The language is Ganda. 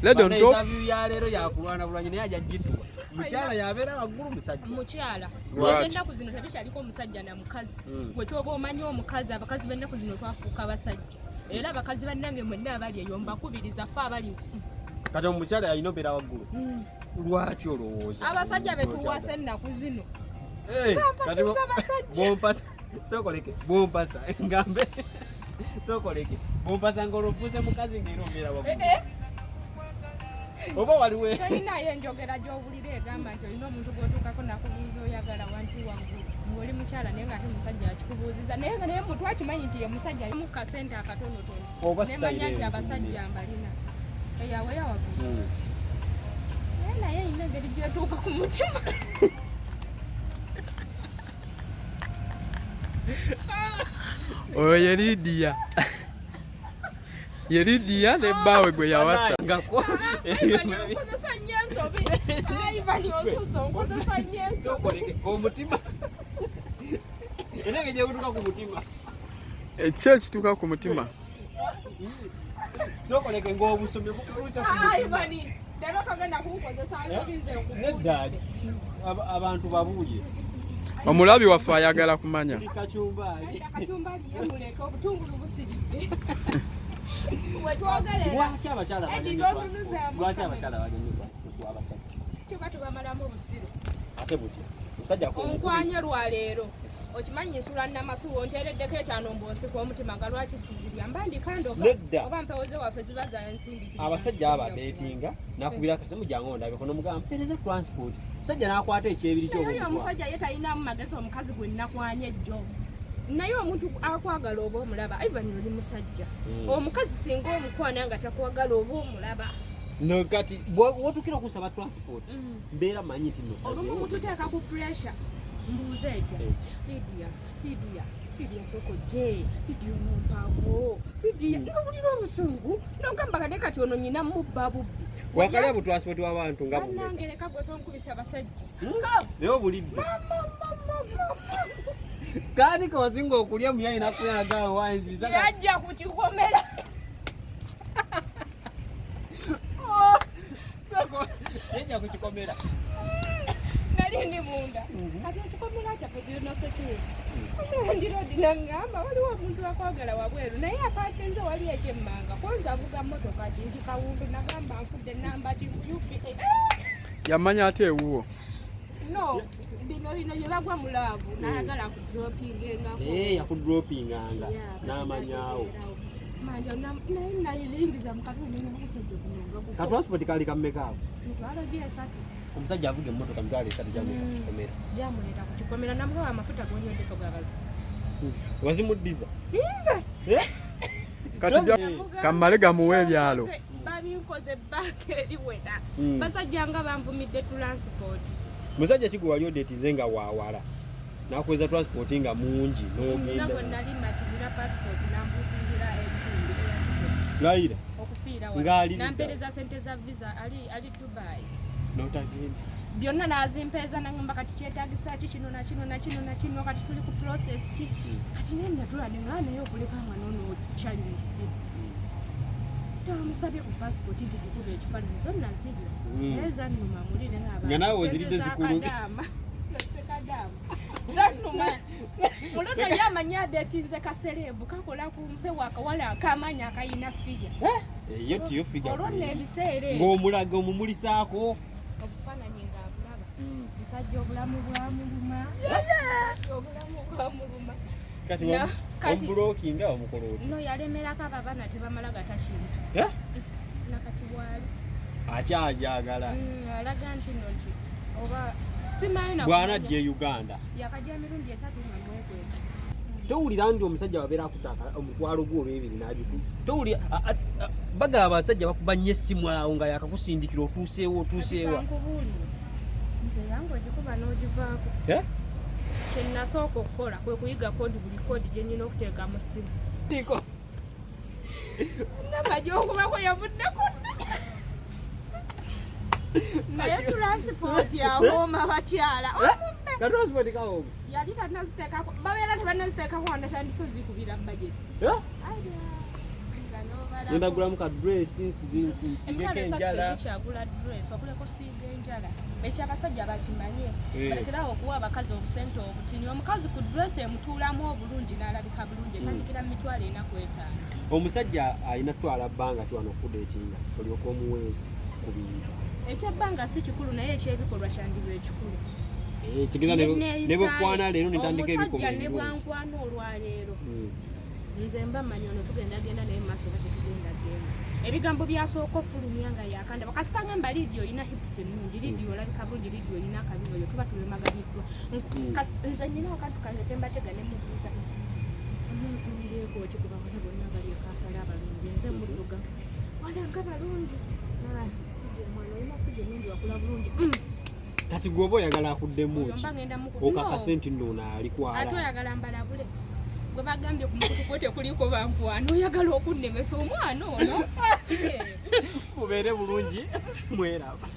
Lady on Bana top. interview ya leero yakulwana bulwanyi naye ajja gituwa. Mukyala yabeera waggulu musajja. Mukyala. Lwaki? Ennaku zino tebikyaliko omusajja na mukazi. Mm. Gwe kyoba omanyi omukazi, abakazi b'ennaku zino twafuuka basajja. Era abakazi bannange mwenna abali eyo mbakubiriza ffe abali Kati omukyala yalina obeera waggulu. Lwaki olowooza? Abasajja betuwasa ennaku zino. Eh, kati Bampasizza basajja. Bwompasa sookoleke bwompasa ngambe sookoleke bwompasa ng'olwofuuse mukazi ng'era obeera Eh, waggulu. eh. Oba waliwo Tolinayo enjogera gy'owulira egamba nti olina omuntu gw'otuukako nakubuuza oyagala wanti waggulu ng'oli mukyala naye ng'ate omusajja akikubuuziza naye nga naye muntu akimanyi nti ye musajja mu kasente akatonotono Oba nemanya style nti eyo. abasajja mbalina eyawe yawaggulu Mm. naye naye erina engeri gyetuuka ku mutima. Oyo ye Lydia. Ye Lydia ne bbaawe gwe yawasa. Ngako Ivan, onkozesa nnyo ensobi. Ivan, onsusa onkozesa nnyo ensobi. sookoleke omutima era engeri gyekutuuka ku mutima. Ekyo ekituuka ku mutima. Sookoleke ng'obusomyo bukutuusa ku Ah, mutima. Ivan, leero togenda kunkozesa nsobi nze nkukubye. Nedda abantu babuulye. Omulabi waffe ayagala kumanya. Tuli kacumbaali. Akacumbali ye muleke obutungulu busiridde. Wetwogerera Lwaki abakyala Eddie, balya nnyo totunuzaamu transport? Lwaki kamera. abakyala balya nnyo transport w'abasajja? Tuba tubamalamu obusiru. Ate butya? Omusajja Onkwanye lwaleero. Okimanyi nsula Namasuwa onteereddeko etaano mbw'onsika omutima nga lwaki sizirya mba ndikandoga Nedda. oba mpewo ze waffe ziba za nsindikiriza. Abasajja abo abeetinga nakubira akasimu jangu ondabeko nomugamba mpeereza transport. Omusajja n'akwata ekyebiri Naye oyo ky'obutwa. omusajja ye talinamu magezi omukazi gwe nnakwanye jjo. Naye omuntu akwagala oba omulaba, Ivan oli musajja. Mm. Omukazi singa omukwana nga takwagala oba omulaba. No kati wotukira okusaba transport mbeera manyi nti no Olumu sazeewo. mututeeka ku pressure. Mbuuza etya? Eh. Lydia, Lydia, Lydia sooka ojje, Lydia onompaako, Lydia nowulira obusungu nogamba kade kati ono nyina mubba bubbi. Wakalya bu transport w'abantu nga bumeka. Bannange leka gwe tonkubisa basajja. Naye obulidde. Kaani ke wasinga okulya muyayi nakuyagala wanziriza Yajja ku kikomera. yajja ku kikomera. Nali ndi munda. Kati ekikomera kyaffe kirina security. Omulandirodi nangamba waliwo omuntu akwagala wabweru naye apaate nze wali ekyemmanga kwanza avuga mmotoka ki nti kawundu nagamba nfudde namba ki UPA. Yamanya ate ewuwo. No, bino bino bye bagwa mu laavu nayagala kudropingengako. Eh, yakudropinganga n'amanyaawo. Manja naye nayiringiza mu katundu n'omusajja guno nga Ka transport kaali kammeka ako? mitwalo gy'esatu Omusajja avuga emmotoka 30,000 gyamuleeta ku kikomera. gyamuleeta ku kikomera namugawa amafuta gonyweddeko gabazi. Wazimuddiza. Nze Eh? Kati kammale gamuwe ebyalo. Babinkoze ebbanga eriwera. Mm. Basajja nga banvumidde transport. Musajja ki gwe wali odeetize nga waawala n'akuweza transport nga mungi Nga n'ogenda. gwe nali makinira passport nambuukirira ebitundu Layira okufiira Ng'ali ludda. Nampeereza sente za visa ali ali Dubai. n'otagenda. Byonna nazimpeeza nangamba kati kyetagisa ki kino na kino na kino na kino kati tuli ku process ki kati naye natula ne naye okuleka nga noono kyali musiru. Tamusabye ku passport nti gikuba ekifaananyi zo nazirya. Mm. Naye zannuma muli ne ng'abantu Nga naawe sente oziridde za zikulumye. Kadaama. Sekadaama. Zannuma. Muloto ye amanyi adeetinze kasereebu kakola ku mpewo akawala ak'amaanyi akayina fiya. Eyo tiyo figa. Olwo nno ebiseera ebyo Ng'omulaga omumulisaako. obufaananyi ng'abulaba. Musajja obulamu bwamuluma. Obulamu bwamuluma. Kati omubulokinga omukola otya? No yalemerako abo abaana tebamala gatakintu. Eh? Nakati bwali. Akyajagala. Alaga nti nno nti oba simanyi na Bw'anajja e Uganda. Yakajja emirundi esatu nga mwekweka. Towulira nti omusajja wabeera akutaka omutwalo gwo olw'ebiri n'agiku. Towulira bagaba abasajja bakuba nnyo essimu awo nga yakakusindikira otuuseewo otuuseewa. Nkubuulire. Nze yange ogikuba n'ogivaako. Eh? Kye nasooka okukola kwe kuyiga kodi buli kodi gye nnina okuteeka mu ssimu. Niko. Namba gy'okubako yavuddeko dda. Naye transport yawooma bakyala. Omumbe. Ka transport kawooma. Yali tannaziteekako babeera tebannaziteekako wanatandise ozikubira budget. Eh? Nga n'obala. Ngenda kugulamu ka dress, nsiigeko Emitwalo 3 enjala. Tezikyagula dress, wabuleko siiga enjala. Ekyo abasajja bakimanye. Eh. Balekerawo okuwa abakazi obusente obutini. Omukazi ku dress emutuulamu obulungi n'alabika bulungi etandikira mu 450,000. Omusajja alina tutwala bbanga ki wano okudeetinga olyoka omuwe ku bintu? Ekyebbanga si kikulu, naye ekyebikolwa kyandiba ekikulu. Eh, kigeza ne bwekwana leero netandika Omusajja ebikolwa ne ebirungi. bwankwana olwaleero, nze mba mmanyi ono tugenda genda naye mu maaso oba tetugenda genda. Ebigambo byasooka ofulumya nga yakanda kasita ngamba, "Lidia, olina hips ennungi. Lidia, olabika bulungi. Lidia, olina akabina." Oyo tuba tulemaganiddwa. Nze nina akantu kange kembatega ne mubuuza, "Omwekumbyeko ki ku bawala bonna abali e Kampala abalungi?" Nze muddugavu walanga balungi. Naba, "Lidia, omwana olina figure ennungi, wakula bulungi." Kati gwe oba oyagala akuddemu Oyo ki? mba ngenda Okakase No. nti nno ono Ate alikwala. oyagala mbalabule, gwe bagambye ku mukutu gwe tekuliko bankwano, oyagala okunnemesa omwana ono? Mubeere bulungi, mweraba.